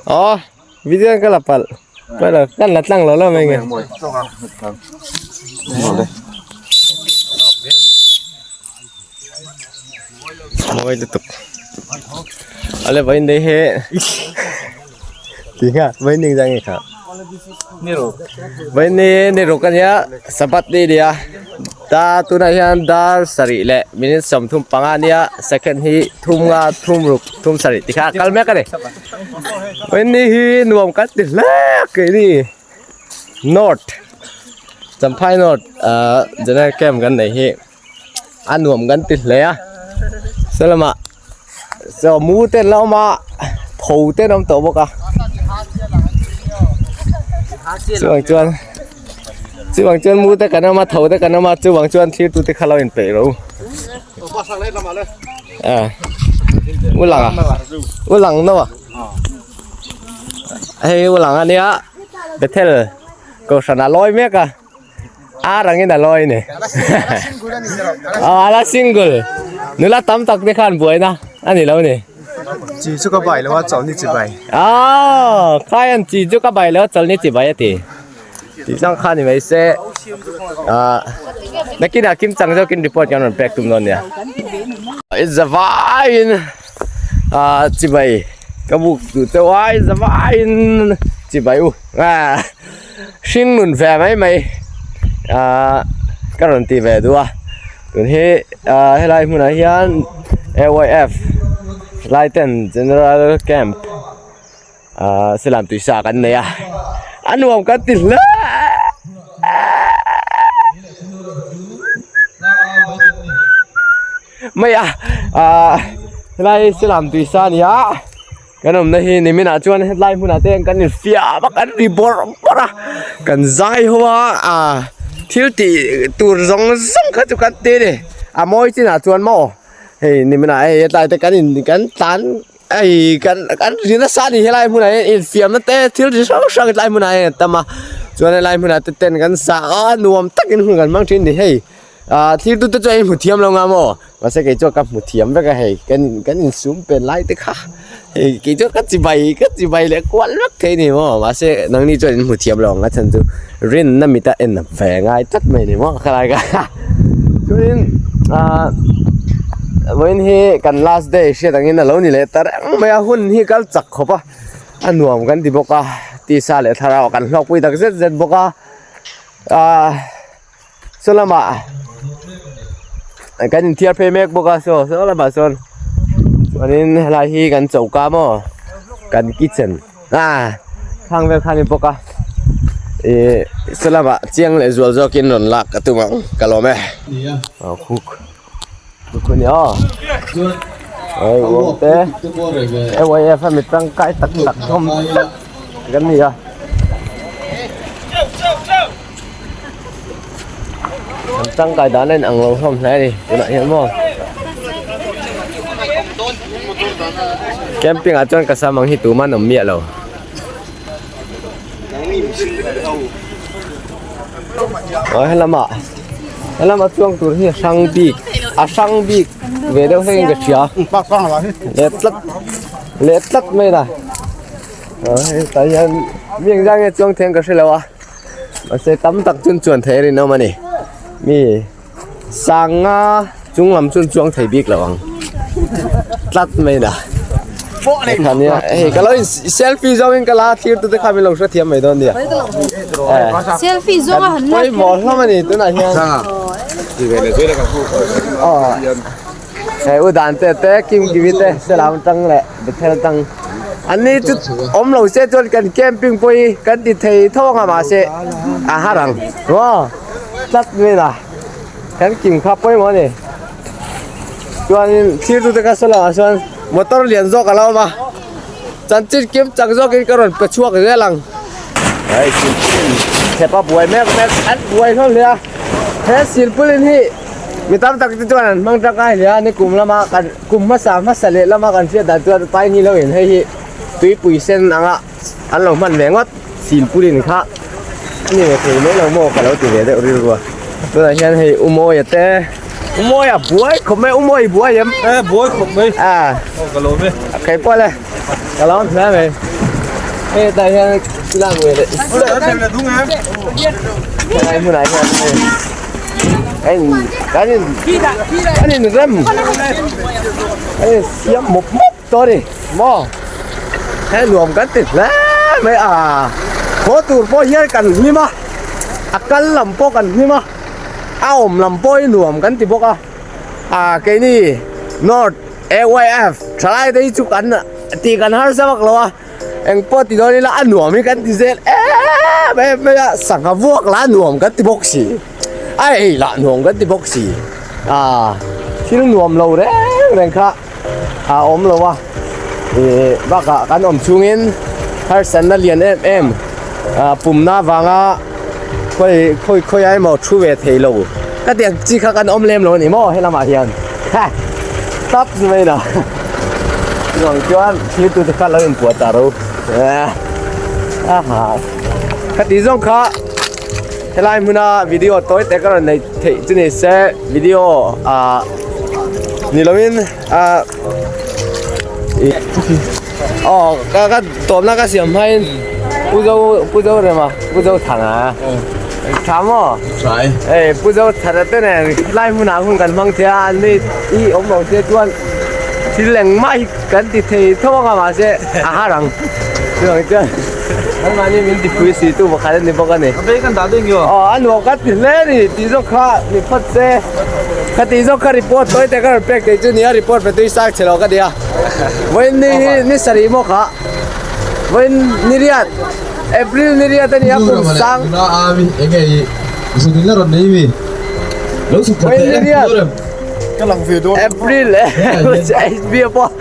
Aw video ka la palh kan la tlang lo lo mai nge. Mawi lutuk ale vawiin dei hi ti kha vawiin ding zang nge kha vawiin ni ni ruk ania sabat ni ania ta tunah hian dar sarih leh minute 35 ania second hi thum nga thum ruk thum sarih ti kha a kal mek ani vawiin ni hi nuam kan ti hle keini north champhai north ah general camp kan neih hi. A nuam kan ti hle a saw lamah saw mu te an la awm a tho te an awm tawh bawk a chuvang chuan chuvang chuan mu te kan awm a tho te kan awm a chuvang chuan thlir tu te kha lo inpeih rawh u ah u lang a u lang no a hei u lang ania bethel kohhran a lawi mek a. Ar angin a lawi ni. Aw ala single. Nula tam tak te khan buaina a ni lo ni. Chi chu ka bai lo a chawlhni chi bai. Aw khai an chi chu ka bai lo a chawlhni chi bai a ti. Tih tlang kha ni mai se. Ah nakinah kim chang zawkin report kan rawn pek tum dawn nia. Zavaiin ah chi bai ka buk duh teuh a zavaiin chi bai u. Hring nun ve mai mai ahh ka rawn ti ve duh a tun hi ahh helai hmunah hian A_Y_F Laiten General Camp ahh silam tuisa kan nei a a nuam kan ti hle mai a ahh helai silam tuisa a ni a. Kan awmna hi niminah chuan hetlai hmunah te hian kan infiam a kan ri bawrh bawrh a kan zai ho a ah thil tih tur zawng zawng kha chu kan ti a ni a mawi chinah chuan maw hei niminah hei hetlai te kan in kan tlan hei kan kan ri nasa a ni helai hmunah hian infiamna te thil chi hrang hrang hetlai hmunah hian a tam a chuan helai hmunah te tent kan sa a nuam takin hun kan hmang thin a ni hei. Ah thil tute chuan in hmu thiam lo nga maw mahse kei chuan ka hmu thiam vek a hei kan kan insum pen lai te kha hei kei chuan ka chibai ka chibai leh kual vek thei a ni maw mahse nangni chuan in hmu thiam lo ang a chhan chu rinna mita en a ve ngai tlat mai a ni maw khalai kha chuanin ah vawiin hi kan last day hriat angin a lo ni leh ta reng mai a hun hi kal chak khawp a a nuam kan ti bawk a tisa leh thlarau ah kan hlawkpui tak zet zet bawk a ah. Saw lamah kan inthiar phei mek bawk a saw saw lamah sawn chuanin helai hi kan choka maw kan kitchen ah khang vel kha a ni bawk a ih saw lamah chiang leh zual zawkin rawn lak ka tum ang ka lawm e aw khuk khuk a ni aw hei uang te A_Y_F a mi tangkai tak tak hlawm vek kan ni a. An tangkai dan a inang lo hlawm hle a ni tunah hian maw camping ah chuan ka sam ang hi tumah an awm miah lo aw helamah helamah chuang tur hi a hrang bik a hrang bik ve deuh hlek in ka hria leh tlat leh tlat mai a aw hei tah hian mi engzah nge chuang thei ang ka hrelo a. Mahse tam tak chuan chuan thei a rinawm a ni mi sanga chung lam chuan chuang thei bik lo ang tlat mai na ania hei ka lo in selfie zawng in ka la thlir tu te kha min lo hre thiam mai dawn nia selfie zawng a han la pawimawh hlawm a ni tunah hian hei u dan te te kim kimi te selam tang leh bethel tang an ni chu awm lo se chuan kan camping pawh hi kan ti thei tho ang a mahse a har ang maw tlat mai la kan kim kha pawimawh a ni chuanin thlir tute kha saw lamah sawn motor lian zawk a lo awm a chanchin kim chak zawkin ka rawn pe chhuak zel ang hei thep a buai mek mek an buai hlawm hle a he silpulin hi. Mi tam tak te chuan an hmang tangkai hle a ni kum lama kan kum hmasa hmasa leh lama kan hriat dan chuan pai ni lo in hei hi tuipui sen anga an lo hman ve ngawt silpulin kha a ni ve thei mai lo maw ka lo ti ve deuh rilru a tunah hian hei Umawia te Umawia buai khawp mai Umawi buai em e buai khawp mai a aw ka lawm e kei pawh le. Ka lo hle mai. Hei tah hian lak ve leh helai hmunah hian hei kan in kan in kan in rem kan in siam mawp mawp tawh a ni maw he nuam kan ti hle mai a haw tur pawh hian kan hlim a a kal lam pawh kan hlim a a awm lam pawh hi nuam kan ti bawk a ah keini north AYF thalai te hi chu kan tih kan harsa vak lo a engpawh ti dawn ila a nuam hi kan ti zel em em mai a sangha vuak lah a nuam kan ti bawk si a ei lah nuam kan ti bawk si ah thil nuam lo reng reng kha a awm lo a ih bakah kan awm chungin harsatna lian em em ah pumna vanga khawi khawi khawi ah emaw thu ve thei lo ka tiang chi kha kan awm lem lo a ni maw helamah hian ha tap mai na chuang chuan thil tu te kha lo inpuah ta ro a ha khati zawng kha helai hmuna video tawi te ka rawn nei theih chu ni se video ah ni lovin ah ih aw ka ka tawpna ka siam hmain pu zo pu zo rema pu zo thanga tha maw ei pu zo thana te nen helai hmunah hun kan hmang thei a an ni i awm lo se chuan thil engmah hi kan ti thei tho ang a mahse a har ang chuvang chuan anmahni min tipui si tu pakhat a ni bawk a ni aw a nuam ka ti hle a ni tih zawk kha ni phawt se ka tih zawk kha report tawi te ka rawn pek thei chu nia report pe tui sang chhe lo ka nia vawiin ni hi ni sarih maw kha vawiin ni riat April ni riat a nia kum sang vawiin ni riat April pawh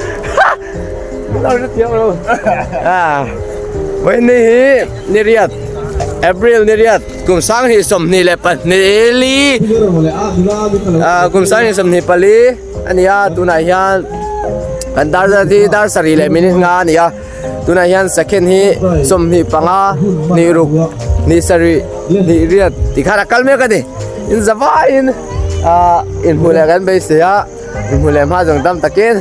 vawiin ni hi ni riat April ni riat kum sanghnih 24 li kum sanghnih 24 a ni a tunah hian kan dar zat hi dar sarih leh minute nga a ni a tunah hian second hi 25 hnih ruk hnih sarih hnih riat tikhan a kal mek a ni in za vaiin ah inhmuh leh kan beisei a inhmuh leh hma zawng tam takin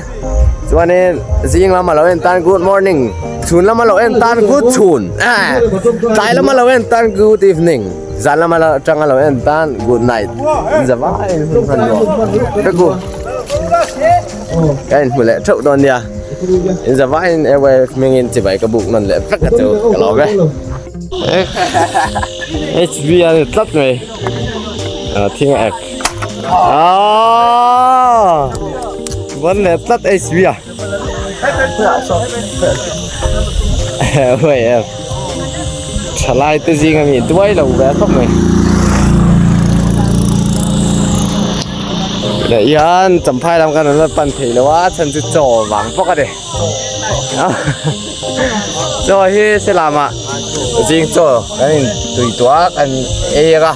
chuanin zing lama lo en tan good morning chhun lama lo en tan good chhun tlai lama lo en tan good evening. Zan lama lo atanga lo en tan good night in za vai in hun hman nuam vek u ka in hmu leh theuh dawn nia in za vai in airwave hming in chibai ka buk nawn leh vek a chu ka lawm e HB a ni tlat mai thing a ek aaa vawn leh tlat HB a. Hei thalai te zing ami duai lo ve khawp mai leh hian champhai lam khan an la pan thei lo a chhan chu chaw vang bawk a ni chaw hi selamah zing chaw kan in tui tuah a kan ei ang a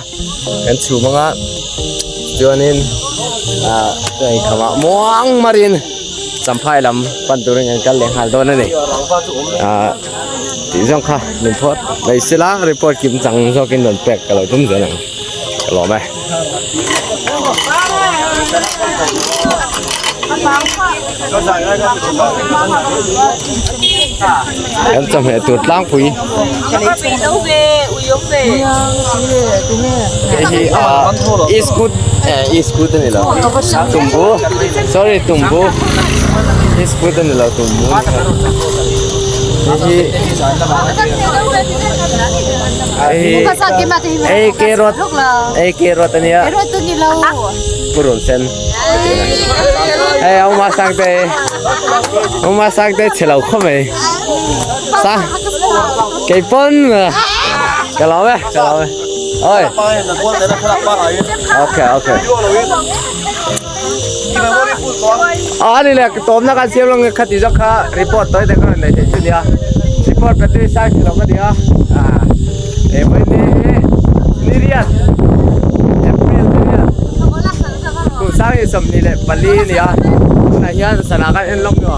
kan chhum ang a chuanin ah khamah muang marin. Champhai lam pan turin kan kal leh nghal dawn a ni ah tih zawng kha min phawt mai sila report kim chang zawkin rawn pek ka lo tum zel ang ka lawm e. Kan chawhmeh tur tlangpui Hei hi ah iskut eh iskut a ni lo tumbu sorry tumbu iskut a ni lo tumbu a ni hei hi hei hi carrot hei carrot a nia purun sen hei a awm a sang te awm a sang te chhe lo khawp mai sa kei pawn ka lo e ka lo e oi okay okay a ni le tawm na kan siam lo nge khati zawk kha report tawi te ka rawn nei thei chu nia report pe tui sai thei lo ka nia e mai ni ni riat april ni riat kum sang hi 24 nia tunah hian sana kan en lawk a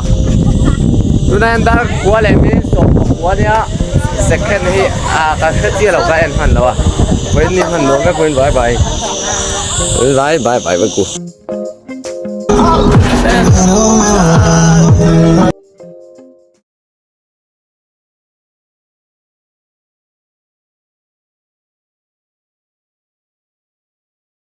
tunah hian dar khua leh mi 10 nia second hi ah kan hre chiah lo ka en hman lo a vawiin ni hman nuam vek vawiin bye bye bye bye bye vek u.